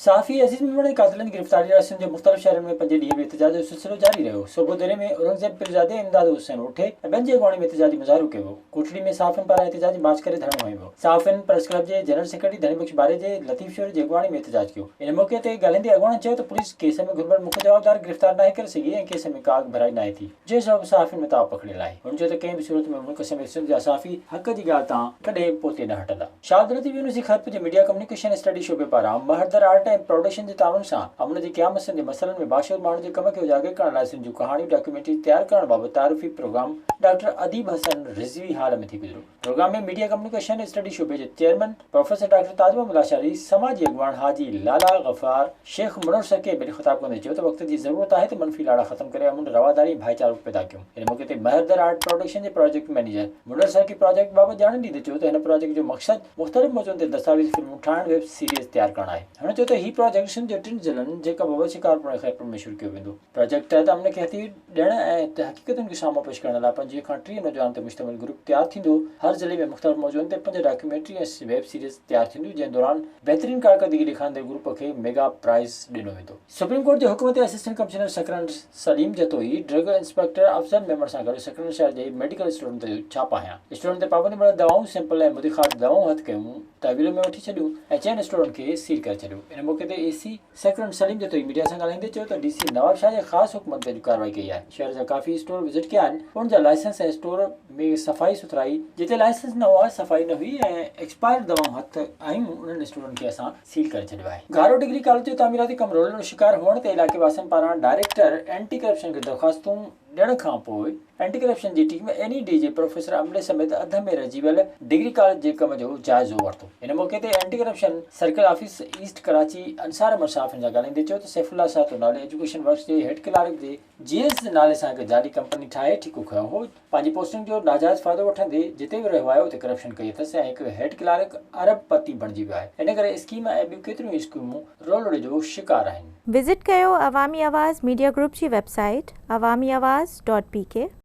صحافي عزيز ميمڻ جي قاتلن جي گرفتاري لاء سنڌ جي مختلف شهرن ۾ پنجين ڏينهن به احتجاج جو سلسلو جاري رهيو. صوڀوديري ۾ اورنگزيب پيرزادي، امداد حسين اوٺي ۽ ٻين جي اڳواڻي ۾ احتجاجي مظاهرو ڪيو ويو. ڪوٽڙي ۾ صحافين پاران احتجاجي مارچ ڪري ڌرڻو هنيو ويو. صحافين پريس ڪلب جي جنرل سيڪريٽري ڌڻي بخش باريجي، لطيف شوري جي اڳواڻي ۾ احتجاج ڪيو. ان موقعي تي ڳالهائيندي اڳواڻن چيو ته پوليس ڪيس ۾ گهربل مک جوابدار گرفتار ناهي ڪري سگهي ۽ ڪيس ۾ ڪا اڳڀرائي ناهي ٿي. جنهن سبب صحافين ۾ تاء پکڙيل آهي. هن چيو ته ڪنهن به صورت ۾ ملڪ سميت سنڌ جا صحافي حق جي ڳالهه تان ڪڏهن به پوئتي نه هٽندا. شاهه عبداللطيف يونيورسٽي خيرپور جي ميڊيا ڪميونيڪيشن اسٽڊي شعبي پاران مهردر آرٽ ۽ پروڊڪشن جي تعاون سان امن جي قيام سنڌ جي مسئلن ۾ باشعور ماڻهن جي ڪم کي اجاگر ڪرڻ لاء سنڌ جون ڪهاڻيون ڊاڪيومينٽري تيار ڪرڻ بابت تعارفي programme doctor Adeeb Hassan Rizvi hall ۾ ٿي گذريو. پروگرام ۾ ميڊيا ڪميونيڪيشن اسٽڊي شعبي جي chairman professor doctor Taj Muhammad Lashari, سماجي اڳواڻ حاجي لالا غفار، شيخ منور سرڪي ۽ ٻين خطاب ڪندي چيو ته وقت جي ضرورت آهي ته منفي لاڙا ختم ڪري امن، رواداري ۽ ڀائيچارو پيدا ڪيون. ان موقعي تي مهردر آرٽ پروڊڪشن جي project manager Munawar Sarki project بابت ڄاڻ ڏيندي چيو ته هن پراجيڪٽ جو مقصد مختلف موضوعن تي دستاويزي فلمون ٺاهڻ ويب سيريز تيار ڪرڻ آهي. هن چيو ته هي پراجيڪٽ سنڌ جي ٽن ضلعن جيڪب آباد، شڪارپور ۽ خيرپور ۾ شروع ڪيو ويندو. پراجيڪٽ تحت امن کي هٿي ڏيڻ ۽ حقيقتن کي سامهون پيش ڪرڻ لاء 25 کان 30 نوجوانن تي مشتمل گروپ تيار ٿيندو. هر ضلعي ۾ مختلف موضوعن تي پنج ڊاڪيومينٽري ۽ ويب سيريز تيار ٿينديون جنهن دوران بهترين ڪارڪردگي ڏيکاريندڙ گروپ کي ميگا پرائز ڏنو ويندو. سپريم ڪورٽ جي حڪم تي assistant commissioner Sakrand Saleem Jatoi drug inspector Afzal Memon سان گڏ سڪرنڊ شهر جي ميڊيڪل اسٽورن تي ڇاپا هنيا. اسٽورن تي پابندي مڙهيل دوائون، سيمپل ۽ مدي خارج دوائون هٿ ڪيون، تحويل ۾ وٺي ڇڏيون ۽ چئن اسٽورن کي سيل ڪري ڇڏيو. ان موقعي تي اي سي سڪرنڊ سليم جتوئي ميڊيا سان ڳالهائيندي چيو ته ڊي سي نوابشاهه جي خاص حڪمن تي اڄ ڪارروائي ڪئي آهي، شهر جا ڪافي اسٽور وزٽ ڪيا آهن، انهن جا لائسنس ۽ اسٽور ۾ صفائي سٿرائي، جتي لائسنس نه هئا، صفائي نه هئي ۽ ايڪسپائرڊ دوائون هٿ آيون، انهن اسٽورن کي اسان سيل ڪري ڇڏيو آهي. گهارو ڊگري ڪاليج جو تعميراتي ڪم رولڙو جو شڪار هئڻ تي علائقي واسين پاران ڊائريڪٽر اينٽي ڪرپشن کي درخواستون ڏيڻ کان پوء اينٽي ڪرپشن جي ٽيم اين اي ڊي جي پروفيسر عملي سميت اڌ ۾ رهجي ويل ڊگري ڪاليج جي ڪم جو جائزو ورتو. ان موقعي تي anti corruption circle office east Karachi Ansar Ahmed صحافين سان ڳالهائيندي چيو ته سيف الله سهتو نالي ايجوڪيشن ورڪس جي هيڊ ڪلارڪ جي جي ايس نالي سان هڪ جعلي ڪمپني ٺاهي ٺيڪو کنيو هو پنهنجي پوسٽنگ جو ناجائز فائدو وٺندي جتي به رهيو آهي اتي ڪرپشن ڪئي اٿس ۽ هڪ هيڊ ڪلارڪ ارب پتي بڻجي ويو آهي ان ڪري اسڪيم ۽ ٻيون ڪيتريون ئي اسڪيمون رولڙي جو شڪار آهن. وزٽ ڪيو عوامي آواز ميڊيا گروپ جي website Awami Awaz dot P K.